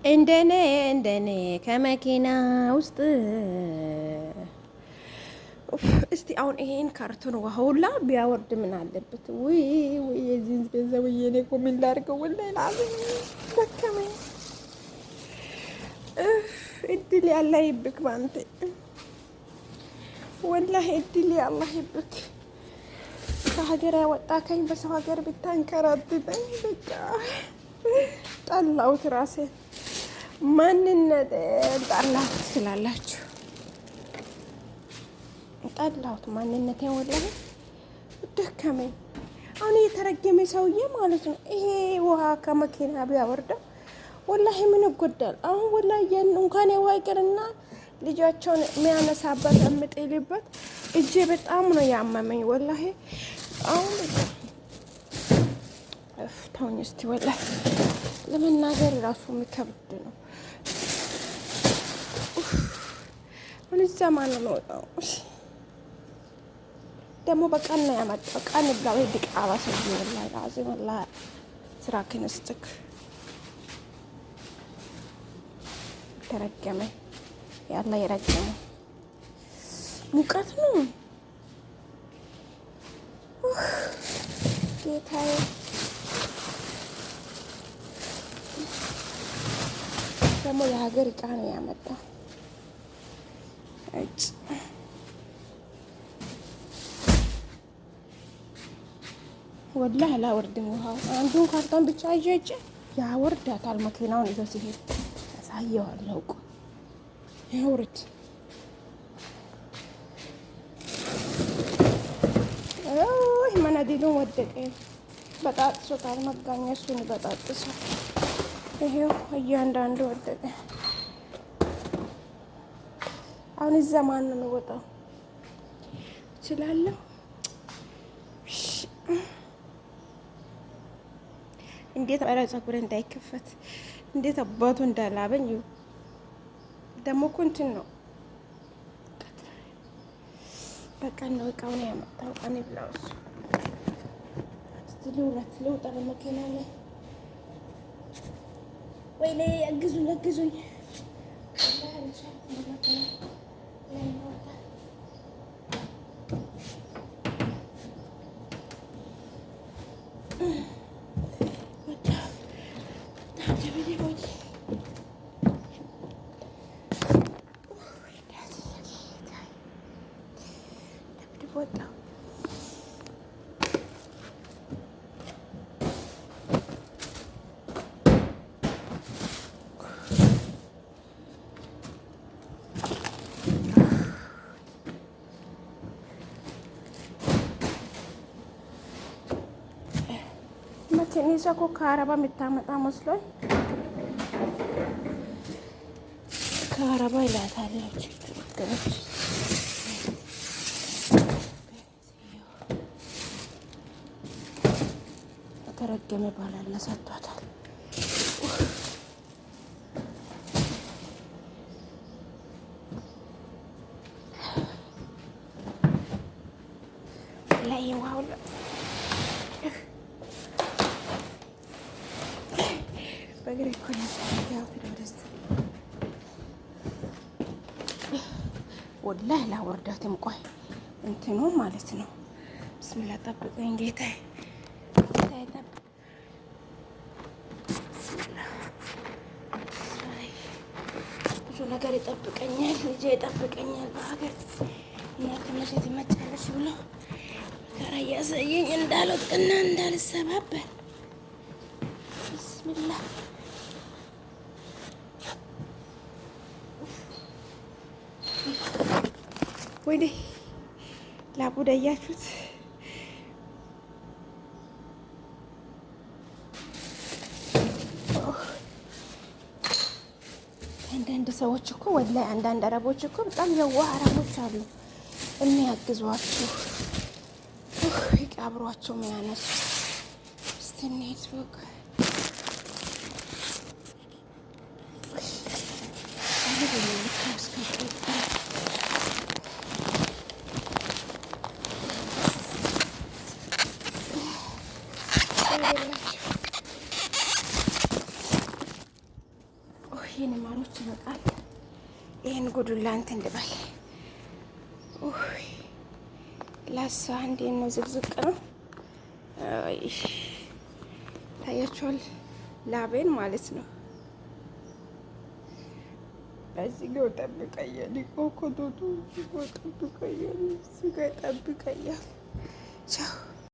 እንደኔ እንደኔ ከመኪና ውስጥ። እስቲ አሁን ይሄን ካርቶን ውሃ ሁላ ቢያወርድ ምን አለበት? ውይ ውይ፣ የዚህን ገንዘብ እኔ እኮ ምን ላድርገው? ወላሂ ላዚም ደከመኝ። እድል ያላ ይብክ ባንተ፣ ወላሂ እድል ያላ ይብክ። ከሀገር ያወጣከኝ በሰው ሀገር ብታንከራትተኝ በቃ ጠላሁት ራሴን፣ ማንነት ጠላት ትችላላችሁ። ጠላሁት ማንነቴን ወላሂ ደከመኝ። አሁን የተረገመ ሰውዬ ማለት ነው። ይሄ ውሃ ከመኪና ቢያወርደው ወላሂ ምን ይጎዳል? አሁን ወላሂ እንኳን የውሃ ይቅርና ልጃቸውን የሚያነሳበት የምጥልበት እጄ በጣም ነው ያመመኝ ወላሂ። አሁን ተውኝ እስቲ፣ ወላሂ ለመናገር ራሱ የሚከብድ ነው። አሁን እዛ ማነው የሚወጣው? ደግሞ በቀን ነው ያመጣው። ቀን ብላ ወይ ዲቃላ ሰውዬ ወላሂ ላዚም ወላሂ ስራ ክንስትክ ተረገመ። ያላ የረገመ ሙቀት ነው ጌታዬ። ደግሞ የሀገር እቃ ነው ያመጣው። እጭ ወላሂ አላወርድም። ውሃው አንዱን ካርቶን ብቻ ይዤ እጭ ያወርዳታል። መኪናውን ይዞ ሲሄድ ያሳየዋለሁ እኮ ያውርድ። ኦይ መናዲሉን ወደቀ። በጣጥሶታል። መጋኛ እሱን በጣጥሷል። ይሄው እያንዳንዱ ወደቀ። አሁን እዛ ማን ነው የሚወጣው? እችላለሁ። እንዴት ኧረ ፀጉሬ እንዳይከፈት እንዴት አባቱ እንዳላበኝ ደግሞ እኮ እንትን ነው በቀን ነው እቃውን ያመጣው። ቀን ይብላው እሱ። እስቲ ልውረት ልውጣ በመኪና ላይ። ወይኔ አግዙኝ፣ አግዙኝ። ወጣ። መኪና እኮ ከአረባ የምታመጣ መስሎኝ ከአረባ ይላታለች። የተረገመ ባላለ ሰጥቷታል። ላይ ውሃው በእግሬ እኮ ነው ወደዚህ ወላሂ ላወርዳትም። ቆይ እንትኑ ማለት ነው። ብስሚላ ጠብቀኝ ጌታዬ። ብዙ ነገር ይጠብቀኛል፣ ልጄ ይጠብቀኛል። በሀገር እናት መቼ ትመጫለሽ ብሎ መከራ እያሳየኝ እንዳልወድቅና እንዳልሰባበር። ብስሚላ ወይኔ ላቡዳ እያችሁት አንዳንድ ሰዎች እኮ ወላሂ አንዳንድ አረቦች እኮ በጣም የዋህ አረቦች አሉ፣ የሚያግዟችሁ አብሯቸው የሚያነሱ። እስቲ እንሂድ በቃ። የኔ ማሮች ይበቃል። ይህን ጉዱላ እንትን ልበል። ላሳ እንዴት ነው? ዝቅዝቅ ነው ታያችኋል። ላቤን ማለት ነው። እዚህ ጋር ጠብቀያል። ኮኮቶቱ ጠብቀያል። እዚህ ጋር ጠብቀያል። ቻው።